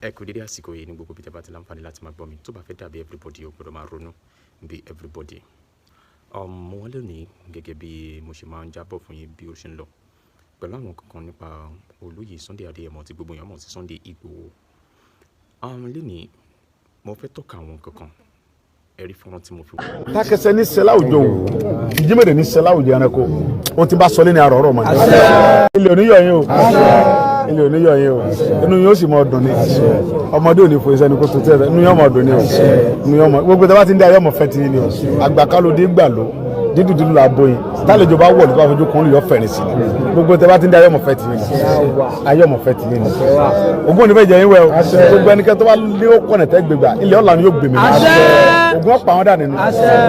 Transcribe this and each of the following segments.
Ẹ kú dédé àsìkò yìí ní gbogbo ibi tí a bá ti láǹfààní láti máa gbọ́ mi. Tó bá fẹ́ dàbí everybody, o gbọdọ̀ máa ronú bí everybody. Mo wá lónìí gẹ́gẹ́ bí mo ṣe máa ń jábọ̀ fún yín bí ó ṣe ń lọ pẹ̀lú àwọn kankan nípa olóyè Sunday Adéyẹmọ tí gbogbo èèyàn mọ̀ sí Sunday Igboho. Lénìí mo fẹ́ tọ́ka àwọn kankan ẹ̀rí fọ́nrán tí mo fi wò. Takẹsẹ ní sẹlá òjò wò, ìjímèrè ní sẹlá òjò ẹranko o ti bá sọlé ní àrọ ọ̀rọ̀ mọ ní. Ilé oníyọ̀ yín o, ilé oníyọ̀ yín o, inú yín ó sì mọ dùn ní. Ọmọdé ò ní fò sẹ́ni kó tó tẹ̀, inú yín ọmọ dùn ní o, inú yín ọmọ gbogbo tí a bá ti ń dé ayé ọmọ fẹ́ ti ní o. Àgbàkálódé gbà ló dídùn dídùn là bóyin, tálejò bá wọ̀ nípa fojú kan lè yọ fẹ̀rẹ̀ sí ni. Gbogbo tí a bá ti ń dé ayé ọmọ fẹ́ ti ní, ayé ọmọ fẹ́ ti ní. Ogún òní fẹ́ jẹ yín wẹ̀ o. Gbogbo ẹnikẹ́ni tó bá lé ó kọ̀nà tẹ́ gbégbá ilẹ̀ ọ̀la ni yóò gbèmí. Ogun ọ̀pá wọn dà nínú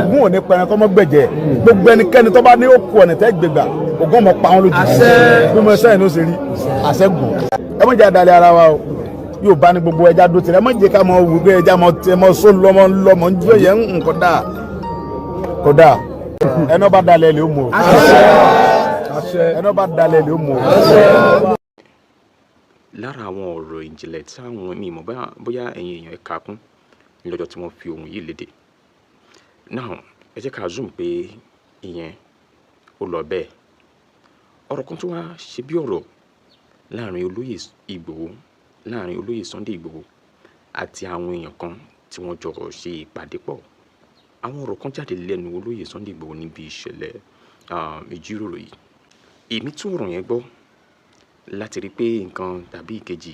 ogun òní pẹ̀rẹ̀ kọ́mọ́ gbẹ̀jẹ̀. Gbogbo ẹnikẹ́ni tó bá ní ó kú ọ̀nà tẹ́ gbégbá, ogun ọmọ pa wọn lójú. Bí mo sẹ́yìn ló ṣe rí àṣẹ́gun. Ẹ mọ̀ jẹ́ àdàlẹ́ ara wa o, yóò bá ní gbogbo ẹja dó tirẹ̀. Ẹ mọ̀ jẹ́ ká mọ̀ wù pé ẹja mọ̀ tẹ mọ̀ só lọ́mọ lọ́mọ ń jó yẹn ń kọ́ dáa kọ́ dáa. Ẹni ọba dalẹ̀ lè mú o, ẹni ọba dalẹ̀ lè mú o. Lára àwọn ọ̀rọ̀ ìjìnlẹ̀ tí àwọn mi mọ̀ bóyá ẹ̀yin èèyàn ẹ̀ka kún lọ́jọ́ tí wọ́n fi ohun yìí léde. Now, ẹ jẹ́ ká zoom pé ìyẹn ó lọ bẹ́ẹ̀. Ọ̀rọ̀ kan tó wá ṣe bí ọ̀rọ̀ láàrin olóyè Ìgbòho, láàrin olóyè Sunday Ìgbòho àti àwọn èèyàn kan tí wọ́n jọ ṣe ìpàdé pọ̀. Àwọn ọ̀rọ̀ kan jáde lẹ́nu olóyè Sunday Ìgbòho níbi ìṣẹ̀lẹ̀ ìjíròrò yìí. Èmi tún ọ̀rọ̀ yẹn gbọ́ láti rí pé nǹkan tàbí ìkejì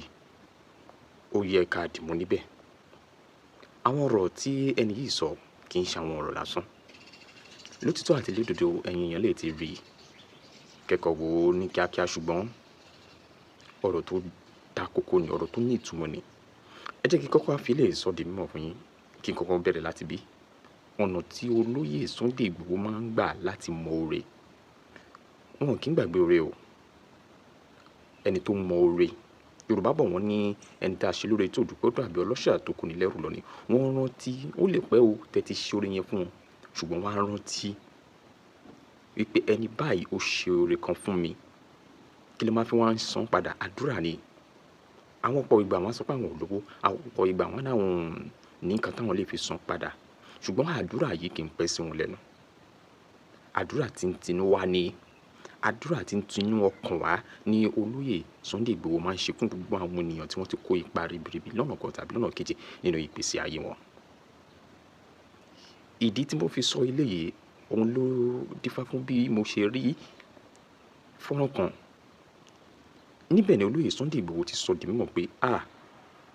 ó yẹ ká dìmú níbẹ̀. Àwọn ọ̀rọ̀ tí ẹni yìí sọ kì í ṣe àwọn ọ̀rọ̀ lásán. Lótìtọ́ àti lódodo, ẹ̀yin èèyàn lè ti rí kẹ́kọ̀ọ́ wò ó ní kíákíá, ṣùgbọ́n ọ̀rọ̀ tó ta kókó ni, ọ̀rọ̀ tó ní ìtumọ̀ ni. Ẹ jẹ́ kí n kọ́kọ́ fi lè sọ di mímọ̀ fún yín, kí n kọ́kọ́ bẹ̀rẹ̀ láti bí ọ̀nà tí olóyè Sunday Igboho máa ń gbà láti mọ oore. Wọn kì í gbàgbé oore o. Ẹni tó mọ oore, Yorùbá bọ̀, wọ́n ní ẹni tá a ṣe lóore tó dúpẹ́, ó dàbí ọlọ́ṣà tó kó ni lẹ́rù lọ ni. Wọ́n rántí. Ó lè pẹ́ o tẹ́tí ṣe oore yẹn fún wọn, ṣùgbọ́n wọ́n á rántí wípé ẹni báyìí, ó ṣe oore kan fún mi. Kí ló máa fi wọ́n san padà? Àdúrà ni. Àwọn ọ̀pọ̀ ìgbà wọ́n sọ pé àwọn ò lówó, àwọn ọ̀pọ̀ ìgbà wọ́n náà ní nǹkan táwọn lè fi san padà, ṣùgbọ́n àdúrà yìí kì í pẹ́ sí wọn lẹ́nu. Àdúrà tí ń tinú wá ní, àdúrà tí ń tinú ọkàn wá ní olóyè Sunday Igboho máa ń ṣe fún gbogbo àwọn ènìyàn tí wọ́n ti kó ipa ribiribi lọ́nà kan tàbí lọ́nà kejì nínú ìgbésí ayé wọn. Ìdí tí mo fi sọ eléyìí, òun ló dífá fún bí mo ṣe rí fọ́nrán kan. Níbẹ̀ ni olóyè Sunday Igboho ti sọ di mímọ̀ pé, ah,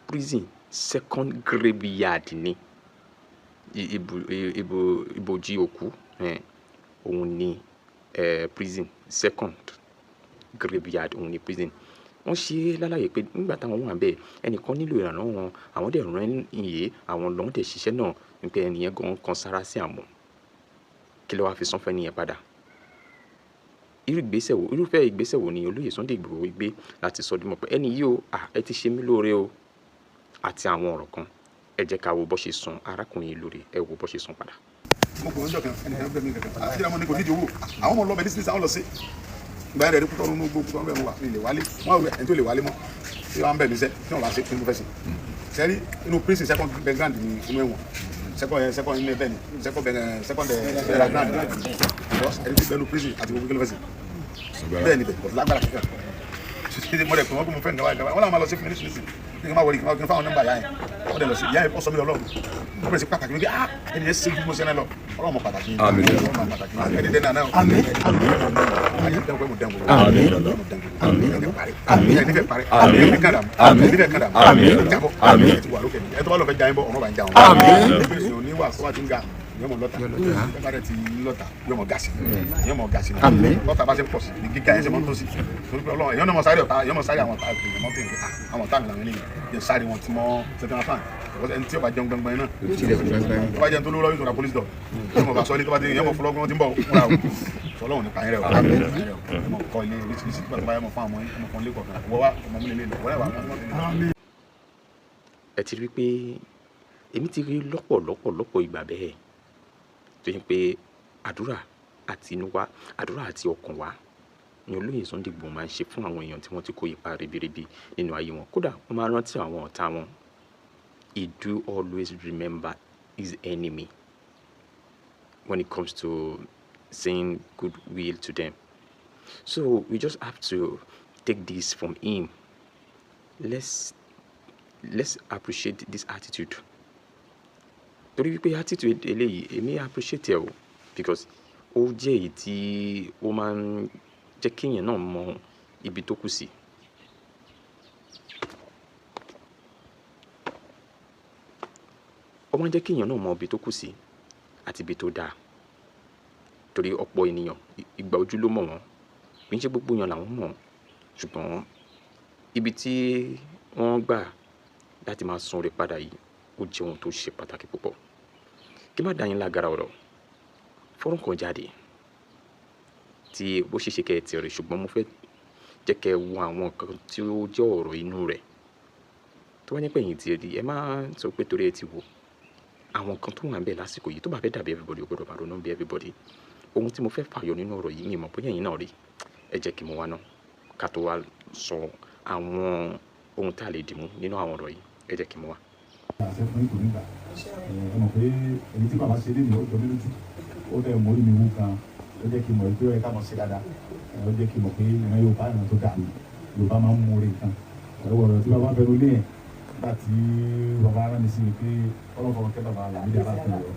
prison second graveyard ni, ibo ibojì òkú, òun ni prison, second graveyard òun ni prison. Wọ́n ṣe lálàyé pé nígbà táwọn wà níbẹ̀, ẹnìkan nílò ìrànlọ́wọ́ wọn, àwọn dẹ̀ rán ìyè àwọn lọ́wọ́ dẹ̀ ṣiṣẹ́ náà, wípé ẹnìyẹn gan kan sára sí àwọn. Kí ló wá fi san fún ẹnìyẹn padà? Irú ìgbésẹ̀ wo, irúfẹ́ ìgbésẹ̀ wo ni olóyè Sunday Igboho gbé láti sọ di mọ̀ pé ẹni yìí o, ah, ẹ ti ṣe mí lóore o, àti àwọn ọ̀rọ̀ kan? Ẹ jẹ́ ká wo bó ṣe san arákùnrin yìí lóore, ẹ wo bó ṣe san padà. Mo kò ń jọ kan, ẹnìkan bẹ̀ mí kankan àti àwọn ní kò nídìí owó, àwọn ọmọ lọ́bẹ̀ nísinsìnyí, àwọn lọ sí ìgbà yẹn rẹ̀ kútọ́ nínú gbogbo kútọ́ bẹ́ẹ̀. Mo wà ní ilé wálé, wọ́n rẹ̀ ẹni tó lè wálé mọ́ tí wọ́n bẹ̀ níṣẹ́ tí wọ́n bá ṣe kí n fẹ́ sí sẹ́rí inú prison. Second background ní inú ẹ̀wọ̀n, second, second inú ẹ̀bẹ̀ ni second, second background, because ẹni tí bẹ́ẹ̀ ní prison àti gbogbo kí ló fẹ́ sí bẹ́ẹ̀ ni bẹ́ẹ̀ kò lágbára kankan. Ṣe mo rẹ̀ pé wọ́n kó mo fẹ́ nǹkan báyìí, wọ́n làwọn máa lọ sí fún mi nísinsìnyí kí n má wọlé, kí n fáwọn nọ́mbà yá yẹn. Wọ́n dẹ̀ lọ sí ìyá yẹn, ó sọ mí lọ lọ́rùn, wọ́n bẹ̀rẹ̀ sí pàtàkì wípé, ah, ẹni yẹn ṣe ju mo ṣe náà lọ. Ọlọ́run mọ̀ pàtàkì. Àmín. Ọlọ́run mọ̀ pàtàkì ẹni dẹ́nu àná. Àmín. Ayé dẹ́n pé mo dẹ́n wò. Àmín. Àmín. Ẹni parí. Àmín. Ẹni fẹ́ parí. Àmín. Ẹni kàdà. Àmín. Ẹni fẹ́ kàdà. Àmín. Ẹni jábọ̀. Àmín. Ẹni ti wà lókè. Ẹni tó bá lọ fẹ́ já yín bọ̀, ọ̀rọ̀ bá ń já wọn. Àmín. Ẹni ní wà tó bá ti ń ga, yóò mọ lọ́tà. Ẹ bá rẹ̀ ti lọ́tà, yóò mọ gasi, yóò mọ gasi. Àmín. Lọ́tà bá ṣe pọ̀ sí ní gíga yẹn ṣe mọ́ tó sí, torí pé Ọlọ́run èèyàn náà mọ sáré ọ̀tá, èèyàn mọ sáré àwọn ọ̀tá, èèyàn mọ bẹ́ẹ̀ àwọn ọ̀tá mi làwọn eléyìí yẹn sáré wọn ti mọ́ sẹ́tẹ̀ wọn fàn. Ẹni tí ó bá jẹun gbẹngbẹng náà, tó bá jẹun tó lówó lọ́wọ́, yóò tó ra police dog, yóò mọ̀ bá sọ ilé tó bá dé, yóò mọ̀ fọlọ́gbọ́n tí ń bọ̀ múra o. Ọlọ́run nípa yẹn rẹ̀ o, ẹ mọ̀ kọ́ ilé oríṣiríṣi nígbà tó bá yẹ mọ̀ fún àwọn ọmọ kan lé kọ̀ọ̀kan wọ́n wá ọmọ mi lè lọ wọ́n wá ọmọ mi lè lọ. Ẹ ti rí i pé èmi ti rí lọ́pọ̀lọpọ̀ lọ́pọ̀ ìgbà bẹ́ẹ̀ tó yẹ pé àdúrà àti inú wa, àdúrà àti ọkàn wa. ni olóyè Sunday Igboho máa ń ṣe fún àwọn èèyàn tí wọ́n ti kó ipa ribiribi nínú ayé wọn. Kódà wọ́n máa rántí àwọn ọ̀tá wọn. He do always remember his enemy when it comes to saying goodwill to them. So we just have to take this from him. Let's appreciate this attitude. Torí wípé attitude eléyìí, èmi appreciate ẹ o, because ó jẹ́ èyí tí ó máa ń jẹ́ kí èèyàn náà mọ ibi tó kù sí. Ó máa ń jẹ́ kí èèyàn náà mọ ibi tó kù sí àti ibi tó dáa. Torí ọ̀pọ̀ ènìyàn, ìgbà ojú ló mọ̀ wọ́n. Kì í ṣe gbogbo èèyàn làwọn mọ̀, ṣùgbọ́n ibi tí wọ́n gbà láti máa san oore padà yìí, ó jẹ́ ohun tó ṣe pàtàkì púpọ̀. Kí má dá yín lágara ọ̀rọ̀. Fọ́nrán kan jáde tí ó ṣe é ṣe kí ẹ ti rí, ṣùgbọ́n mo fẹ́ jẹ́ kí ẹ wo àwọn nǹkan tí ó jẹ́ ọ̀rọ̀ inú rẹ̀. Tó bá jẹ́ pé ẹ̀yin tí ẹ rí, ẹ má sọ pé torí ẹ ti wò. Àwọn nǹkan tó wà níbẹ̀ lásìkò yìí, tó bá fẹ́ dàbí everybody, ó gbọdọ̀ máa ronú bí everybody. Ohun tí mo fẹ́ fàyọ nínú ọ̀rọ̀ yìí, mi ò mọ̀ bóyá ẹ̀yin náà rí. Ẹ jẹ́ kí mo wá ná, ká tó wá sọ àwọn ohun tí a lè dìmú nínú àwọn ọ̀rọ̀ yìí. Ẹ jẹ́ kí mo wá. Àṣẹ fún ìkò nígbà. Ẹ mọ̀ pé èyí tí bàbá ṣe lé ní ọjọ́ mi lójú, ó dẹ̀ mọ́ orí mi wú gan. Ó jẹ́ kí n mọ̀ pé ó yẹ ká mọ̀ sí dáadáa. Ó jẹ́ kí n mọ̀ pé ìran Yorùbá, ìran tó dáa ni. Yorùbá máa ń mú oore kan. Ẹ̀rọ ọ̀rọ̀ tí bàbá fẹnu lé yẹn, nígbà tí bàbá rán mi sí mi pé ọlọ́fọ̀ kẹ́ bàbá Làmídì Aláàfin Ọ̀yọ́.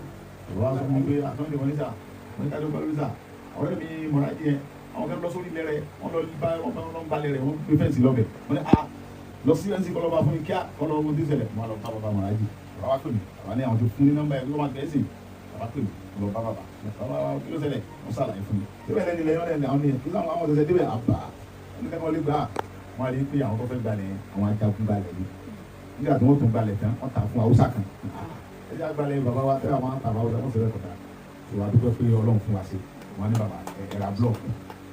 Bàbá sọ fún mi pé àtúndì wọn ní sà, wọ́n ní kájọ pẹ̀lú sà. Ọ̀rẹ́ mi Mọ̀rájí yẹn, àwọn kan lọ sórí ilẹ̀ rẹ̀, wọ́n lọ bá wọn bá wọn balẹ̀ rẹ̀, wọ́n gbé fẹ́ǹsì lọ́bẹ̀. Wọ́n ní a lọ sí ẹ̀ǹsì kọ́ lọ́ba fún mi kíá, kọ́ lọ́wọ́ mo ti ṣẹlẹ̀. Mo wá lọ bá bàbá Mọ̀rájí. Bàbá wá pè mí, bàbá ní àwọn tó fún ní nọ́mbà ẹ̀ ló máa tẹ̀ sí. Bàbá pè mí, mo lọ bá bàbá. Bàbá wa kí ló ṣẹlẹ̀? Wọ́n ṣàlàyé fún mi. Débẹ̀ lẹ́ni lẹ́yìn ọ̀rẹ́ àwọn ènìyàn, kí sáwọn àwọn ọ̀sẹ̀ débẹ̀ àbá. Ẹni kẹ́kọ̀ọ́ lè gbà á. Wọ́n á rí pé àwọn tó fẹ́ gbalẹ̀ yẹn, àwọn ajagun gbalẹ̀ yìí. Nígbà tí wọ́n tún gbalẹ̀ tán, wọ́n tà fún Haúsá kan. Ẹ jẹ́ àgbàlẹ̀ bàbá wa tẹ́lẹ̀ àwọn àtàwọn Haúsá, wọ́n sì rẹ̀ kọ̀tà. Ìwà dúpẹ́ pé Ọlọ́run fún wa ṣe. Wọ́n á ní bàbá ẹ ra blọọkù.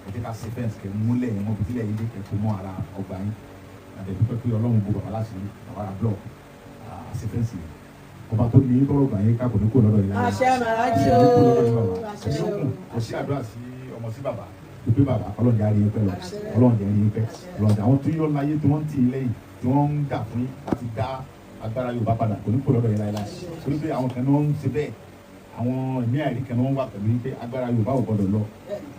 Ẹ jẹ́ ká ṣe fẹ́ǹsì kẹ́ múlẹ̀ yẹn mọ́ bítílẹ̀ yìí dé kẹ́ tó mọ́ ara ọgbà yín. Àdẹ̀ dúpẹ́ pé Ọlọ́run bo bàbá láti rí bàbá ra blọọkù. Ṣe fẹ́ǹsì yẹn. Ọba tó ní tọrọ gbà yín ká kò ní kó lọ́dọ̀ yín láyé. Àṣẹ Màrájí o. Àṣẹ o. Kò sí àdúrà sí ọmọ sí bàbá. Pípé bàbá Ọlọ́run jẹ́ àríyìn pẹ́ lọ. Ọlọ́run jẹ́ àríyìn pẹ́. Ọlọ́run jẹ́ àwọn tó yọ láyé tí wọ́n ń tì í lẹ́yìn, tí wọ́n ń dà fún yín láti dá agbára Yorùbá padà, kò ní kó lọ́dọ̀ yín láéláé. Torí pé àwọn kan náà ń ṣe bẹ́ẹ̀. Àwọn ẹ̀mí àìrí kan náà wà pẹ̀lú pé agbára Yorùbá ò gbọdọ̀ lọ.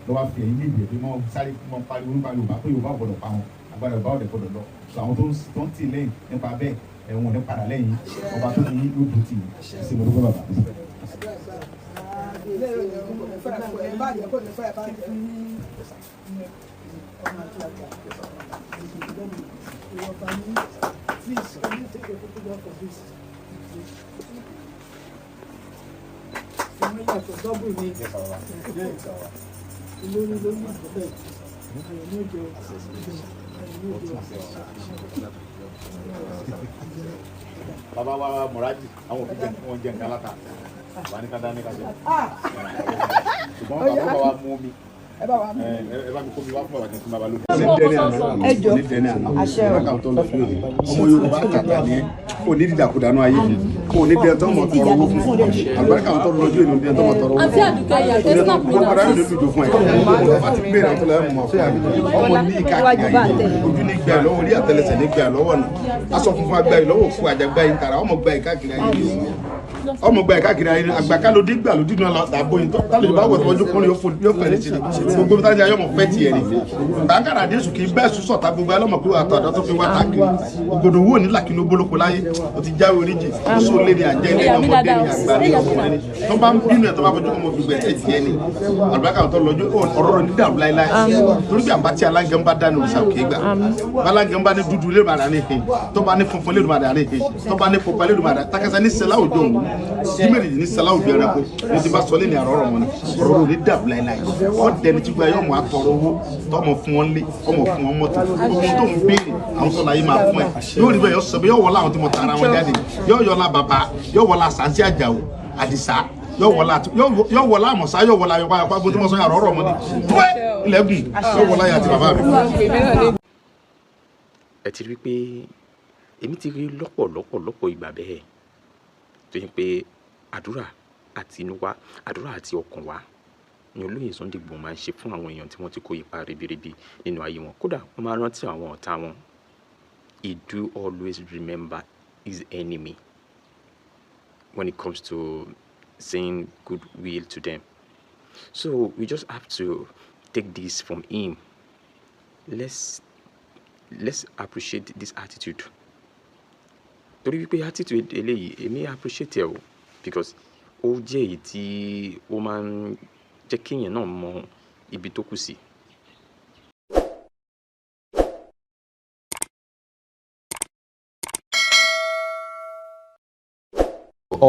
Lọ́wọ́ fi ẹ̀yìn ní ìdíyẹ pé wọ́n sáré wọ́n pariwo nípa Yorùbá pé Yorùbá ò gbọdọ̀ pa wọn. Agbára Yorùbá ò dẹ̀ gbọdọ̀ lọ. So àwọn tó ń tì í lẹ́yìn nípa bẹ́ẹ̀, ẹ̀wọ̀n ní padà lẹ́yìn. Ọba tó ní yóò dùn tì í. Ṣé mo dúpẹ́ bàbá? Please, can you take a photograph of this? Double me. Lórí lórí ìbọ̀lẹ̀. Ayọ̀ ní òjò. Ayọ̀ ní òjò. Bàbá wa Mọ̀rájì, àwọn òbí jẹ wọn jẹ nǹkan láta. Bàbá ní ká dá ní ká jẹ. Ṣùgbọ́n bàbá bá wa mú omi. Ẹ bá wa mú. Ẹ bá mi kó mi wá fún bàbá kí n fún bàbá lómi. Ẹ jọ̀ọ́. Àṣẹ o. Ọmọ Yorùbá kàkà ni ẹ. Kò ní dídàkudà nù ayé. Kò ní dẹ tọ́ mọ̀ tọrọ owó fún. Àlùbáríkà àwọn tọrọ lọ́jọ́ ìlú dẹ tọ́ mọ̀ tọrọ owó fún. Àǹtí Àdùkẹ́ yà tẹ́ snap mi Gbogbo náà. ara yóò dùn fún ẹ. Bàbá ti gbé ìrántọ́ lẹ́yìn mọ̀ fún ọmọ ní ìka kìkà yìí. Ojú ní gbà lọ́wọ́, orí àtẹlẹsẹ̀ ní gbà lọ́wọ́ náà. Aṣọ funfun agbá yìí lọ́wọ́ òkú àjàgbá yìí tààrà ọmọ gbà yìí káàkiri ayé ọmọ gba ìkáàkiri ayé àgbàká ló dé gbà ló dídùn àlọ́ àbóyin tó tálẹ̀ bá wọ̀ tọ́jú kúnlẹ̀ yóò fẹ́ létí ni gbogbo tájà ayé ọmọ fẹ́ tiẹ̀ ni bàǹkàrà àdéṣù kì í bẹ́ẹ̀ sùn sọ̀tà gbogbo alọ́mọ pé àtọ̀ àdá tó fi wá tàkiri ògòdò wò ní làkínú bolóko láyé o ti jáwé oríjì o sọ lé ní àjẹ́ ilé ní ọmọdé ní àgbà ní ọkùnrin ní tó bá ń bínú ẹ̀ tó bá fojú kọ́ ọmọ gbígbẹ́ ẹ̀ tiẹ̀ ni àlùbáríkà tó lọ́jọ́ ọ̀rọ̀ rẹ̀ ní dàrú láéláé torí bí àbá tí aláǹgẹ̀ ń bá dánù òrìṣà òkè gbà aláǹgẹ̀ ń bá ní dúdú lè má dà ní he tó bá ní funfun lè má dà ní he tó bá ní pupa lè má dà takasa ní sẹlá òjò òun jímẹ̀rì ní sẹlá òjò ẹranko ní ti bá sọ lé ní àrọ̀ ọ̀rọ̀ wọn ni ọ̀rọ̀ rẹ̀ ní dàrú láéláé ọ̀ dẹni tí gba yọ ọmọ atọrọ owó tọmọ fún wọn lé ọmọ fún wọn mọ́tò gbogbo tó ń béèrè àwọn sọlá yìí máa fún ẹ yóò rí bẹ́ẹ̀ yọ sọ bẹ́ẹ̀ yọ wọlé àwọn tí mo tara wọn jáde yọ yọlá bàbá yọ wọlá sàǹsì àjàwò àdìsá yọ wọlá àmọ̀sá yọ wọlá ayọ̀pá ayọ̀pá gbogbo tí mo sọ yàrá ọ̀rọ̀ ọmọdé pẹ́ ilẹ̀gùn yọ wọlá yàtì bàbá mi. Ẹ ti rí pé èmi ti rí lọ́pọ̀lọpọ̀ lọ́pọ̀ ìgbà bẹ́ẹ̀ tó yẹ pé àdúrà àti inú wa, àdúrà àti ọkàn wa Ni olóyè Sunday Igboho máa ń ṣe fún àwọn èèyàn tí wọ́n ti kó ipa ribiribi nínú ayé wọn. Kódà, wọ́n máa rántí àwọn ọ̀tá wọn. He do always remember his enemy when it comes to saying goodwill to them. So we just have to take this from him. Let's appreciate this attitude, torí wípé attitude eléyìí, èmi appreciate ẹ o, because ó jẹ́ èyí tí ó máa ń jẹ́ kéèyàn náà mọ ibi tó kù sí.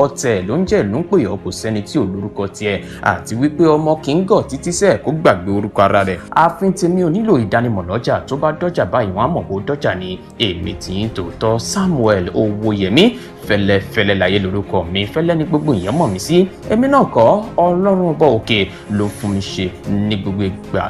Ọ̀tẹ̀ ló ń jẹ́ ló ń pè ọ́, kò sẹ́ni tí ò lórúkọ tiẹ̀, àti wípé ọmọ kì í gọ̀ títí sẹ́ẹ̀ kó gbàgbé orúkọ ara rẹ̀. Ààfin tèmi ò nílò ìdánimọ̀ lọ́jà. Tó bá dọ́jà báyìí, wọ́n á mọ̀ bó dọ́jà ni. Èmi tí ń tòótọ́, Samuel Owóyẹmí Fẹ́lẹ́fẹ́lẹ́ láyé lórúkọ mi. Fẹ́lẹ́ ní gbogbo èèyàn mọ̀ mí sí. Èmi náà kọ́, Ọlọ́run Ọba òkè ló fún mi ṣe ní gbogbo ìgbà.